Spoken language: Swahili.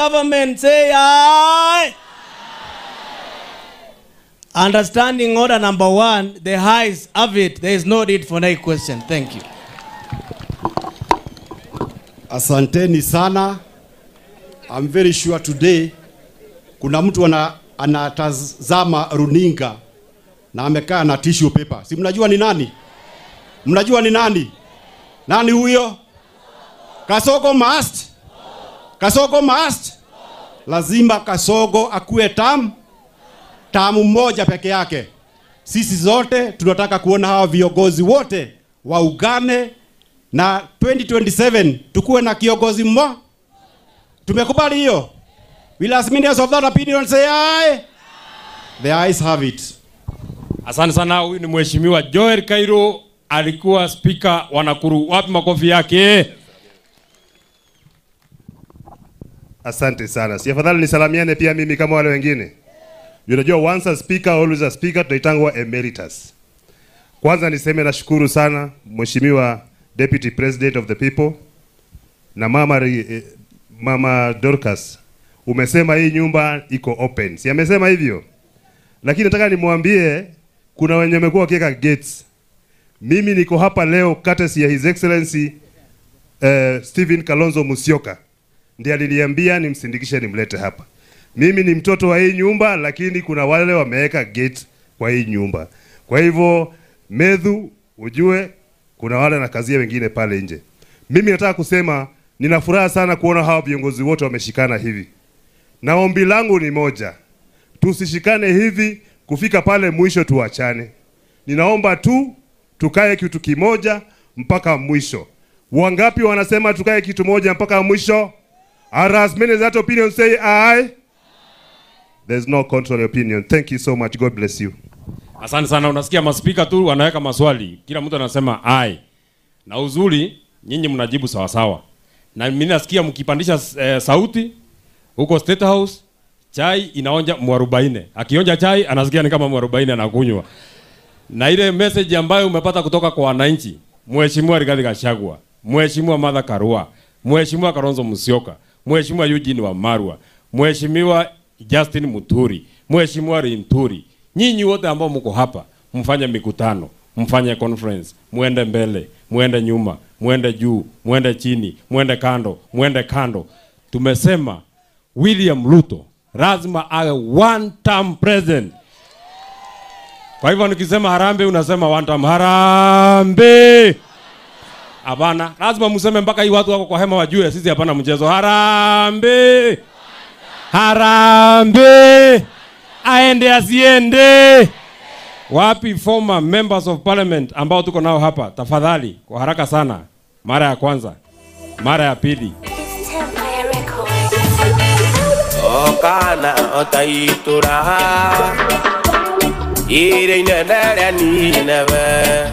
government say aye. Understanding order number 1, the ayes have it. There is no need for any question. Thank you. Asanteni sana. I'm very sure today kuna mtu anatazama runinga na amekaa na tissue paper. Si mnajua ni nani? Mnajua ni nani? Nani huyo? Kasongo must. Kasongo must. Lazima Kasongo akue tamu moja peke yake. Sisi zote tunataka kuona hawa viongozi wote waungane na 2027 tukuwe na kiongozi mmoja. Tumekubali hiyo? Will as many of that opinion say aye? The ayes have it. Asante sana. Huyu ni Mheshimiwa Joel Kairo, alikuwa speaker wa Nakuru. Wapi makofi yake? Asante sana. Si afadhali nisalamiane pia mimi kama wale wengine? Unajua once a speaker always a speaker, tunaitangwa emeritus. Kwanza niseme nashukuru sana Mheshimiwa Deputy President of the People na Mama Dorcas. Umesema hii nyumba iko open. Si amesema hivyo? Lakini nataka nimwambie kuna wenye wamekuwa wakiweka gates. Mimi niko hapa leo courtesy ya His Excellency Stephen Kalonzo Musyoka. Ndiye aliniambia nimsindikishe nimlete hapa. Mimi ni mtoto wa hii nyumba, lakini kuna wale wameweka gate kwa hii nyumba. Kwa hivyo Methu, ujue kuna wale na kazia wengine pale nje. Mimi nataka kusema nina furaha sana kuona hawa viongozi wote wameshikana hivi. Na ombi langu ni moja. Tusishikane hivi kufika pale mwisho tuachane. Ninaomba tu tukae kitu kimoja mpaka mwisho. Wangapi wanasema tukae kitu moja mpaka mwisho? Are as many as that opinion say aye? There's no contrary opinion. Thank you so much. God bless you. Asante sana. Unasikia maspika tu wanaweka maswali. Kila mtu anasema aye. Na uzuri nyinyi mnajibu sawa sawa. Na mimi nasikia mkipandisha sauti huko State House, chai inaonja 40. Akionja chai anasikia ni kama 40 anakunywa. Na ile message ambayo umepata kutoka kwa wananchi, Mheshimiwa Rigathi Gachagua, Mheshimiwa Martha Karua, Mheshimiwa Kalonzo Musyoka, Mheshimiwa Eugene Wamalwa, Mheshimiwa Justin Muturi, Mheshimiwa Linturi, nyinyi wote ambao mko hapa, mfanye mikutano, mfanye conference, muende mbele, muende nyuma, muende juu, muende chini, muende kando, muende kando. Tumesema William Ruto lazima awe one term president. Kwa hivyo nikisema harambee unasema one term. Harambee. Hapana, lazima mseme mpaka hii watu wako kwa hema wajue sisi hapana mchezo. Harambee. Harambee. Aende asiende. Wapi former members of parliament ambao tuko nao hapa? Tafadhali kwa haraka sana. Mara ya kwanza, mara ya pili. Okana otaitura. Ire inene ni nebe.